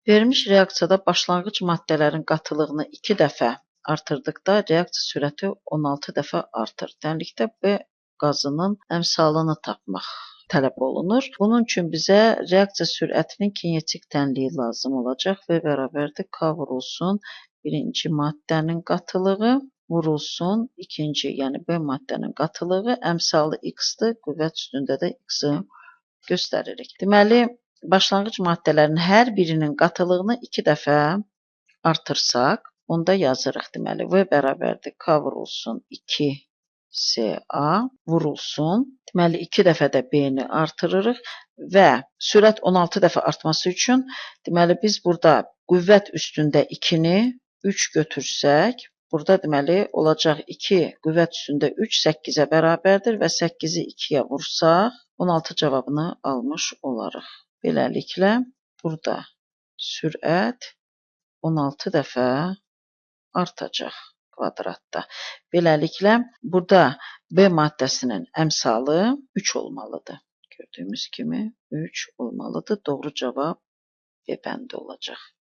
Verilmiş reaksiyada başlanğıc maddələrin qatılığını 2 dəfə artırdıqda reaksiya sürəti 16 dəfə artır. Tənlikdə B qazının əmsalını tapmaq tələb olunur. Bunun üçün bizə reaksiya sürətinin kinetik tənliyi lazım olacaq. V bərabərdir K vurulsun birinci maddənin qatılığı vurulsun ikinci, yəni B maddənin qatılığı, əmsalı X-dir, qüvvət üstündə də X-i göstəririk. Deməli, başlanğıc maddələrin hər birinin qatılığını 2 dəfə artırsaq, onda yazırıq. Deməli, V bərabərdir K vurulsun 2 SA vurulsun. Deməli, 2 dəfə də B-ni artırırıq və sürət 16 dəfə artması üçün, deməli, biz burada qüvvət üstündə 2-ni 3 götürsək, burada deməli olacaq 2 qüvvət üstündə 3 8-ə bərabərdir və 8-i 2-yə vursaq 16 cavabını almış olarıq. Beləliklə, burada sürət 16 dəfə artacaq kvadratda. Beləliklə, burada B maddəsinin əmsalı 3 olmalıdır. Gördüyümüz kimi 3 olmalıdır. Doğru cavab B bəndi olacaq.